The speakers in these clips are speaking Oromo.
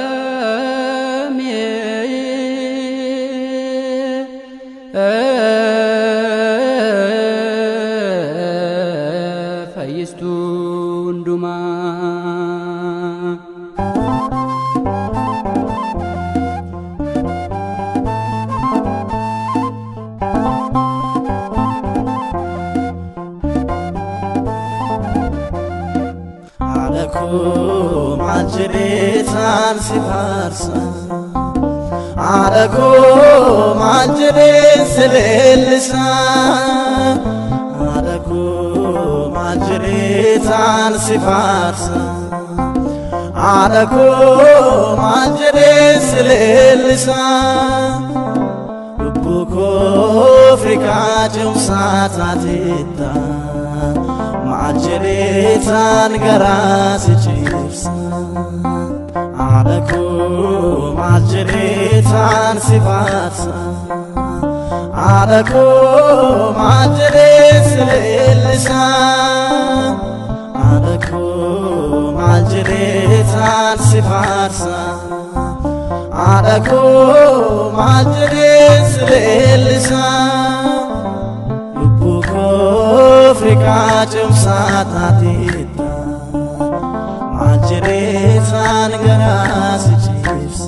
ማርያም ፈይስቱ ሁንዱማ። Haadha koo maal jedhee si faarsa? Haadha koo maal jedhee si leellisa? Haadha koo maal jedhee si faarsa? Haadha koo maal jedhee si leellisa? Lubbuu koo Afrikaa cimsaa taateetta. Maal jedheetaan garaa si ciibsa? Haadha koo maal jedheetaan si faarsa? Haadha koo maal jedhee si leellisa? Haadha koo maal jedheetaan si faarsa? Haadha koo maal jedhee si leellisa? Lubbuu koo Afrikaa cimsaa taateetta. Maal jedheetaan garaa si ciibsa?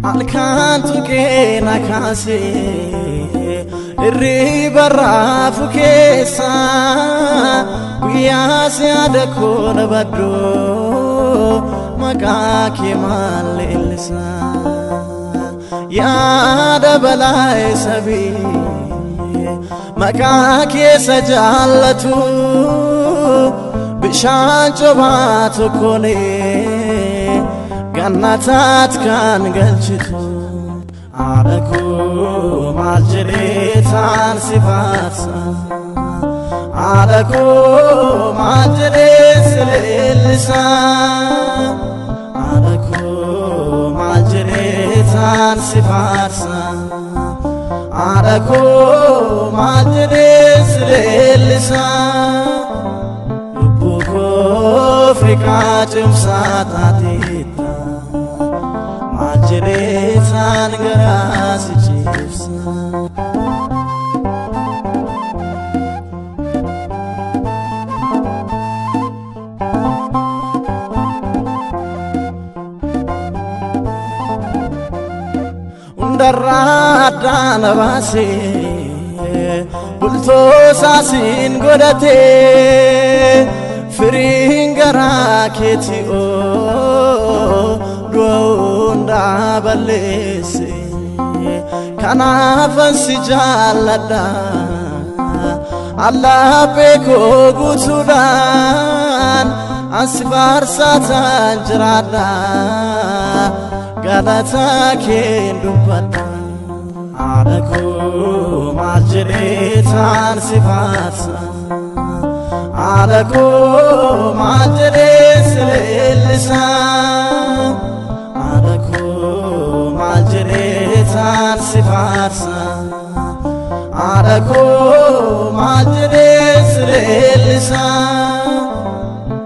Halkan tuqee na kaasee hirriba raafu keessa, guyyaa si yaada koo na baddu, maqaa kee maal leellisa? Yaada balaa sabii maqaa keessa jaallatu, bishaan cobaa tokkolee gannataat kan galchitu. Haadha koo maal jedheetaan si faarsa? Haadha koo maal jedhee si leellisa? Haadha koo maal jedheetaan si faarsa? Haadha koo maal jedhee si leellisa? Lubbuu koo Afrikaa cimsaa taateetta. Maal jedheetaan garaa si ciibsa? Hundarraa addaana baasee bultoo saasiin godhatee, firiin garaa keetii oo du'a hundaa balleesse. Kanaafan si jaalladha allaphee koo guutuudhaan, ansi faarsaataan jiraadha, galata keen dubbadha. Haadha koo maal jedheetaan si faarsa? Haadha koo maal jedhee si leellisa? Haadha koo maal jedheetaan si faarsa? Haadha koo maal jedhee si leellisa?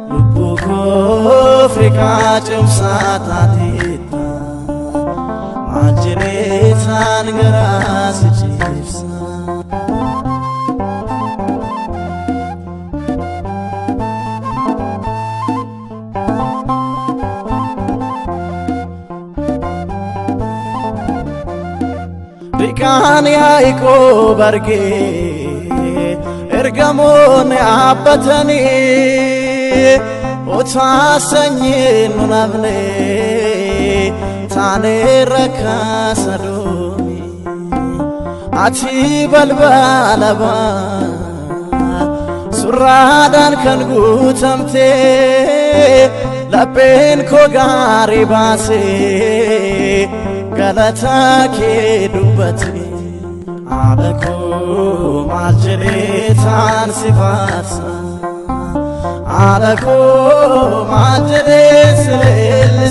Lubbuu koo Afrikaa cimsaa taateetta. Maal jedheetaan garaa si ciibsa? Riqaan Yaaqoob argee ergamoonni yaabbatanii, otaa sanyiin nu nafne taanee rakkaasa doomi. Ati balbala surraadhaan kan guutamte, lapheen koo gaarii baasee galata kee dubbate. Haadha koo maal jedheetaan si faarsa? Haadha koo maal jedhee si leellisa?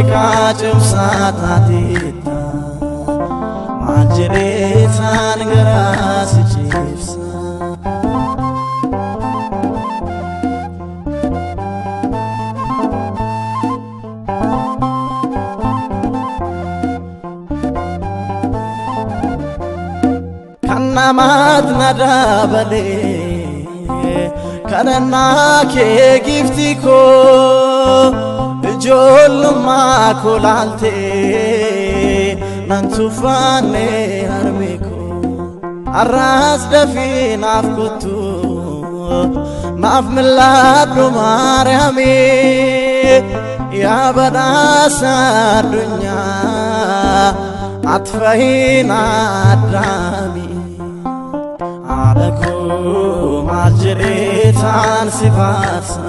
riqaa cimsaa taateetta maal jedheetaan garaa si ciibsa. Kan namaat na dabalee kadhannaa kee giiftii koo ijoollummaa koo laaltee nan tuffaanne harmee koo har'aas dafii naaf kottu naaf mil'aadhu maariyaamii yaa badhaasa addunyaa ati fayyina addaamii. Haadha koo maal jedheetaan si faarsa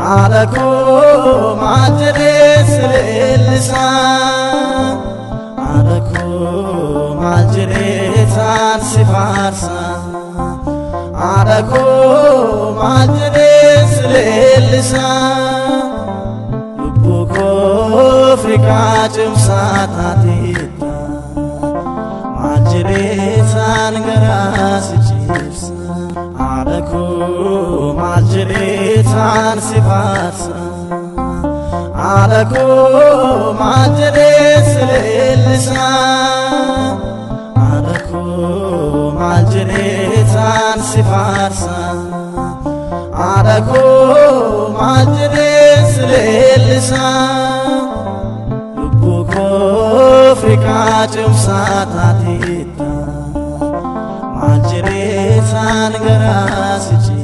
haadha koo maal jedhee si leellisa haadha koo maal jedheetaan si faarsa haadha koo maal jedhee si leellisa lubbuu koo riqaa cimsaa taateetta maal jedheetaan garaa si ciibsa haadha koo maal jedheetaan si faarsa haadha koo maal jedhee si leellisa haadha koo maal jedheetaan si faarsa haadha koo maal jedhee si leellisa lubbuu koo riqaa cimsaa taateetta maal jedheetaan garaa si ciibsa.